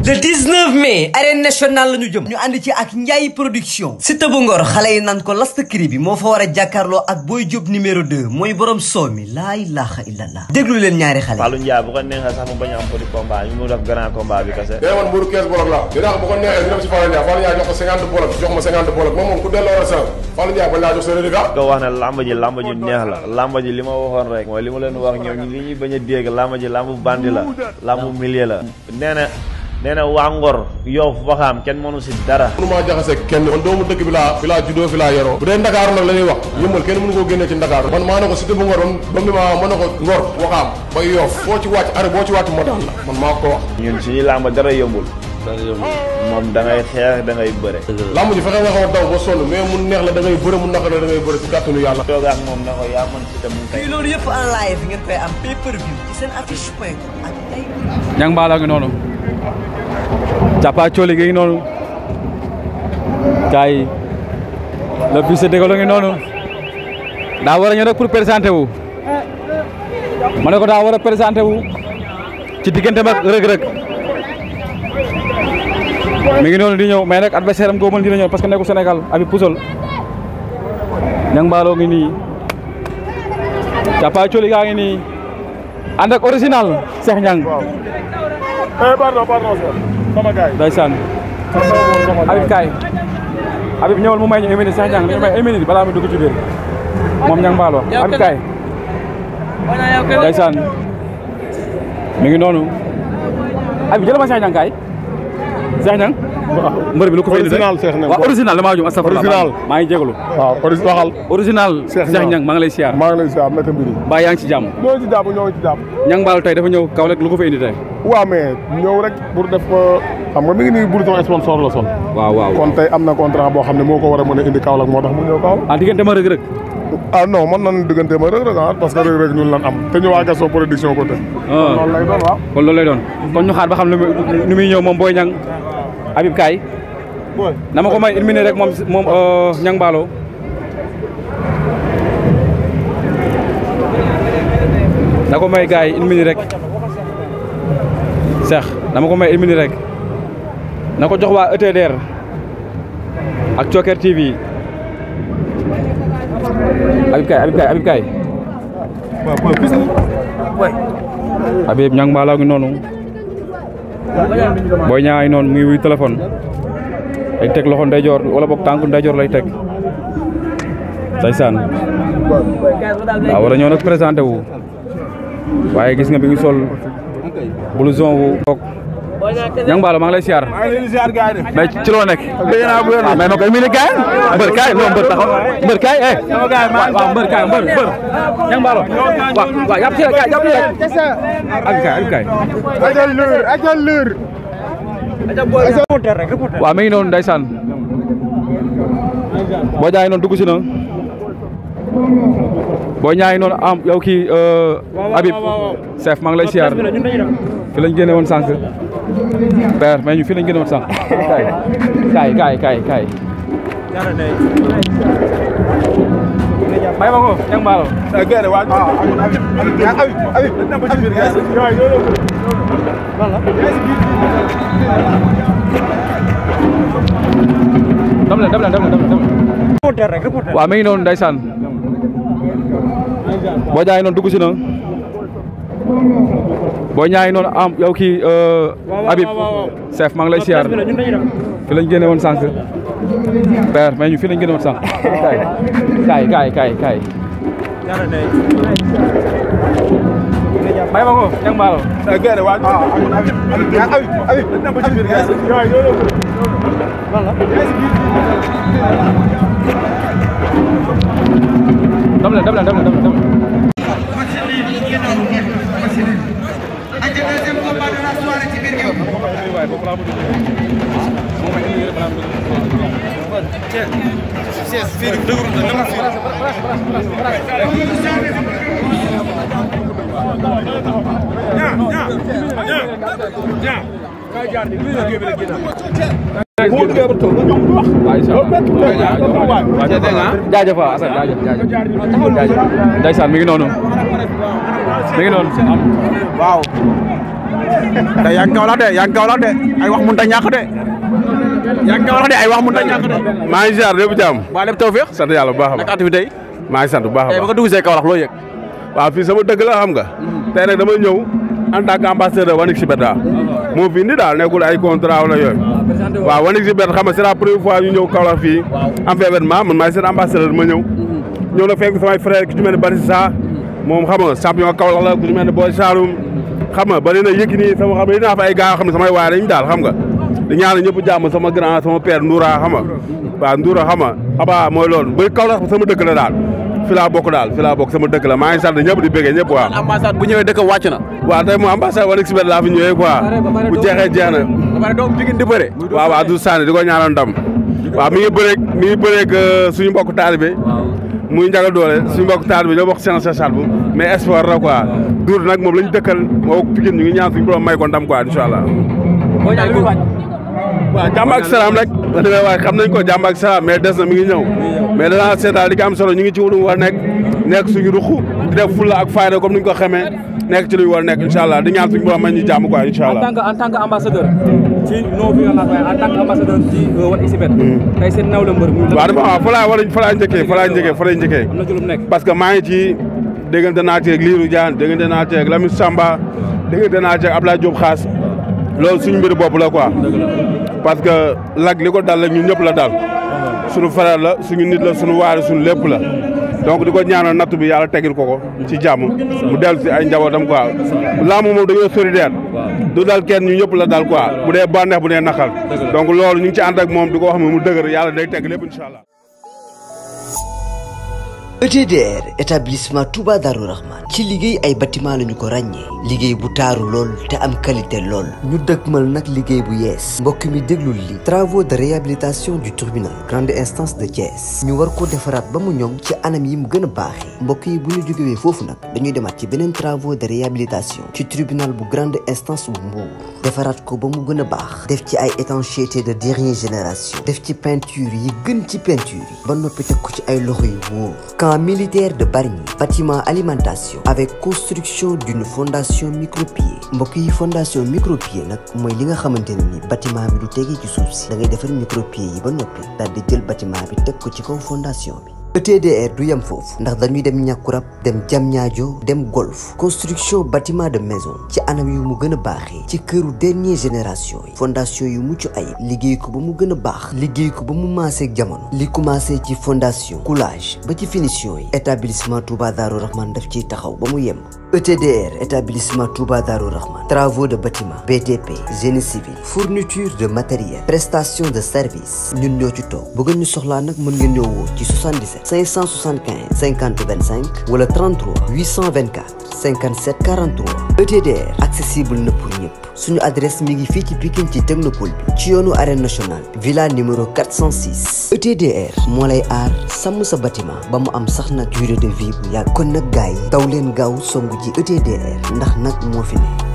le 19 mai arène nationale la ñu jëm ñu ànd ci ak Ndiaye production Siteu bu Ngor xale yi naan ko last cri bi moo fa war a jàkkaarloo ak Boy Diop numéro 2 mooy borom soow mi laa ilaha illallah déglu leen ñaari xale Fallou Ndiaye bu ko neexee sax mu bañ a am petit combat ñu mu def grand combat bi kese day man mburu 15 bolok la dinaa ko bu ko neexee ñu dem si Fallou Ndiaye jox ko 50 bolok jox ma 50 bolok moom ku delloo sa Fallou Ndiaye bañ laa jox sa reliquat ko wax ne lamb ji neex la lamb ji li ma waxoon rek mooy li ma leen wax ñoom li ñuy bañ a dégg lamb ji lamb bandi la lamb milieu la nee na waa Ngor Yoff Waxaam kenn mënu si dara mënu maa jaxase kenn man doomu dëkk bi laa juddoo fi laa yaroo bu dee Ndakaaru nag la ñuy wax yëmbal kenn mënu koo génnee ci Ndakaaru man maa ne ko Siteu bu Ngor ba mu ma mën na ko Ngor Waxaam ba Yoff boo ci wàcc are boo ci wàcc moo daan la man maa ko wax ñun suñu lamb dara yombul moom da ngay xeex da ngay bëre lamb ji fexe nga xaw a daw ba sonn mais mun neex la da ngay bëre mun naqar la da ngay bëre ci kàttanu yàlla toog ak moom na ko yaa mën Siteu mu tey loolu yëpp en live ngeen koy am pay-per-view ci seen affiche point ak ay ñang baala ngi noonu Capa Coli gi ngi noonu gars yi le fils de Dégolo ngi noonu daa war a ñëw rek pour présenter wu ma ne ko daa war a présenter wu ci diggante mag rëg-rëg mi ngi noonu di ñëw mais nag adversaire am goo mën dina ñëw parce que nekku Sénégal abi pusol ñang mbaaloo ngi nii Capa Coli gaa ngi nii ànd ak original Cheikh Niang pardon sama gars ndeysaan Habib kaay Habib ñëwal mu may ñu une minute Cheikh Niang dañu may une minute balaa muy dugg ci biir moom Niang Ballo Habib kaay ndeysaan mi ngi noonu Habib jël ma Cheikh Niang kaay Cheikh Niang mbër bi lu ko fay original Cheikh Niang waaw original damaa jum astafurlah original maa ngi jégalu waaw waxal original Cheikh Niang maa ngi lay siyaar maa ngi lay siyaar naka mbiri mbaa yaa ngi ci jàmm ñoo ngi ci jàmm Niang Ballo tey dafa ñëw Kaolack lu ko fa indi tey waaw mais ñëw rek pour def xam nga mi ngi nii blouson sponsor la son waaw kon tey am na contrat boo xam ne moo ko war a mën a indi Kaolack moo tax mu ñëw Kaolack ah diggante ma rëg-rëg ah non man nan diggante ma rëg-rëg parce que rëg-rëg ñun lan am te ñu waa Gaston production ko te loolu lay doon waaw kon loolu lay doon kon ñu xaar ba xam nu muy ñëw moom Boy Niang Habib kaay na ma ko may une minute rek moom Niang Ballo na ko may gars yi une minute rek Cheikh na ma ko may une minute rek na ko jox waa ETDR ak Thioker TV Habib kaay Habib Niang Ballo ngi noonu Boy Niang ay noonu muy wuy téléphone ay teg loxo ndeyjoor wala boog tànku ndeyjoor lay teg ndeysaan waaw war a ñëw nag présenté wu waaye gis nga bi ngi sol blouson wu boog Niang Ballo maa ngi lay siyaar mais ci loo nekk mais ma koy mini kaay mbër kaay non mbër taxaw mbër kaay waaw mbër kaay mbër Niang Ballo waaw yàpp ci rek kaay ak kaay ajal lër waaw mi ngi noonu ndeysaan Boy Niang noonu dugg si na Boy Niang noonu am yow kii Habib chef maa ngi lay siyaar fi lañ génne woon sànq père mais ñu fi lañ génne woon sànq kaay may ma ko Niang Ballo dem leen waaw mi ngi noonu ndeysaan Boy Niang noonu dugg si na Boy Niang noonu am yow kii Habib chef maa ngi lay siyaar fi lañ génne woon sànq père mais ñu fi lañ génne woon sànq kaay may ma ko Niang Ballo dem leen jaajëf waaw Assane jaajëf ndeysaan mi ngi noonu waaw te yaa ngi Kaolack de ay wax mënut a ñàkk de yaa ngi Kaolack de ay wax mënut a ñàkk de. maa ngi ziar lépp jàmm. waa lépp tawfeex. sant yàlla bu baax a baax naka activité yi. maa ngi sant bu baax a baax tey ba nga dugg see Kaolack loo yëg. waaw fii sama dëgg la xam nga. tey nag dama ñëw en tant que ambassadeur Wanix Bet daal. moo fi indi daal nekkul ay contrat wala yooyu. waaw Wanix Bet xam nga c'est la première fois ñu ñëw Kaolack fii. am fi événement man maay seen ambassadeur ma ñëw. ñëw na fekk samay frère ku ci mel ne Barissa moom xam nga champion Kaolack la ku ci mel ne Boy Saloum xam nga bari na Yékini sama xam ne dinaa fa ay gars yoo xam ne samay waay lañu daal xam nga di ñaanal ñëpp jàmm sama grand sama père Ndoura xam nga waaw Ndoura xam nga xaba mooy loolu ba Kaolack sama dëkk la daal fi laa bokk daal fi laa bokk sama dëkk la maa ngi sant ñëpp di bëggee ñëpp waaw. ambassade bu ñëwee dëkk wàcc na. waaw tey moom ambassade Wanix Bet laa fi ñëwee quoi bu jeexee jeex na. ba pare doom Pikine di bëre. waaw waaw du sànni di ko ñaanal ndam waaw mi ngi bëreeg suñu mbokk taalibe muy Ndiaga Doole suñu mbokk taalibe ñoo bokk seen sasal bu mais espoir la quoi Dour nag moom lañu dëkkal moo Pikine ñu ngi ñaan suñu borom may ko ndam quoi incha allah. waaw jàmm ak salaam rek waaye xam nañ ko jàmm ak salaam mais des na mi ngi ñëw mais danaa seetaan li nga am solo ñu ngi ci wutum war nekk suñu ruq di def fulla ak fayda comme ni ñu ko xamee nekk ci lu ñu war nekk incha allah di ñaan suñu borom may ñu jàmm quoi incha allah. en tant que ambassadeur ci non violence waaye en tant que ambassadeur ci Wanix Bet tey seen nawle mbër muy waaw dama waaw fa laa njëkkee am na ci lu mu nekk parce que maa ngi ci déggante naa ci ak Lirou Diane déggante naa ci ak Lamine Samba déggante naa ci ak Abdoulaye Diop Xaas loolu suñu mbiri bopp la quoi parce que lag li ko dal la ñun ñëpp la dal suñu frère la suñu nit la suñu waari suñu lépp la donc di ko ñaanal nattu bi yàlla tegil ko ci jàmm mu dellu si ay njabootam quoi làmb moom dañoo solidaire du dal kenn ñu ñëpp la dal quoi bu dee bànneex bu dee naqal donc loolu ñu ngi ci ànd ak moom di ko wax mu dëgër yàlla day teg lépp incha allah. ETDR établissement Touba Darou Rahman ci liggéey ay bâtiment lañu ko ràññee liggéey bu taaru lool te am qualité lool ñu dëkkmal nag liggéey bu yees mbokk mi déglul li travaux de réhabilitation du tribunal grande instance de Thiès ñu war ko defaraat ba mu ñoŋ ci anam yi mu gën a baaxee mbokk yi bu ñu jógewee foofu nag dañuy demaat ci beneen travaux de réhabilitation ci tribunal bu grande instance bu Mbour defaraat ko ba mu gën a baax def ci ay étanchéité de dernière génération def ci peinture yi gën ci peinture yi ba noppi teg ko ci ay loxo yu wóor militaire de Bargny bâtiment alimentation avec construction d'une fondation micropieux mbokk yi fondation micropieux nag mooy li nga xamante ne ni bâtiment bi du tegee ci suuf si da ngay defar micropieux yi ba noppi daal di jël bâtiment bi teg ko ci kaw fondation bi. ETDR du yem foofu ndax dañuy dem Ñàkkurab dem Diamniadio dem Golf construction bâtiment de maison ci anam yu mu gën a baaxee ci këru dernière génération yi fondation yu mucc ayib liggéey ko ba mu gën a baax liggéey ko ba mu maaseeg jamono li commencé ci fondation coulage ba ci finition yi établissement Touba Darou Rahman daf ciy taxaw ba mu yem. ETDR établissement Touba Darou Rahman travaux de bâtiment BTP génie civil fourniture de matériel prestation de service ñun ñoo ci toog bu ngeen ñu soxlaa nag mën ngeen ñëw woo ci 77 575 50 25 wala 33 824 57 43 ETDR accessible na pour ñëpp suñu adresse mi ngi fii ci Pikine ci technopole bi ci yoonu arène nationale villa numéro 406 ETDR moo lay aar sàmm sa bâtiment ba mu am sax na durée de vie bu yàgg kon nag gars yi daw leen gaaw songu ji ETDR ndax nag moo fi ne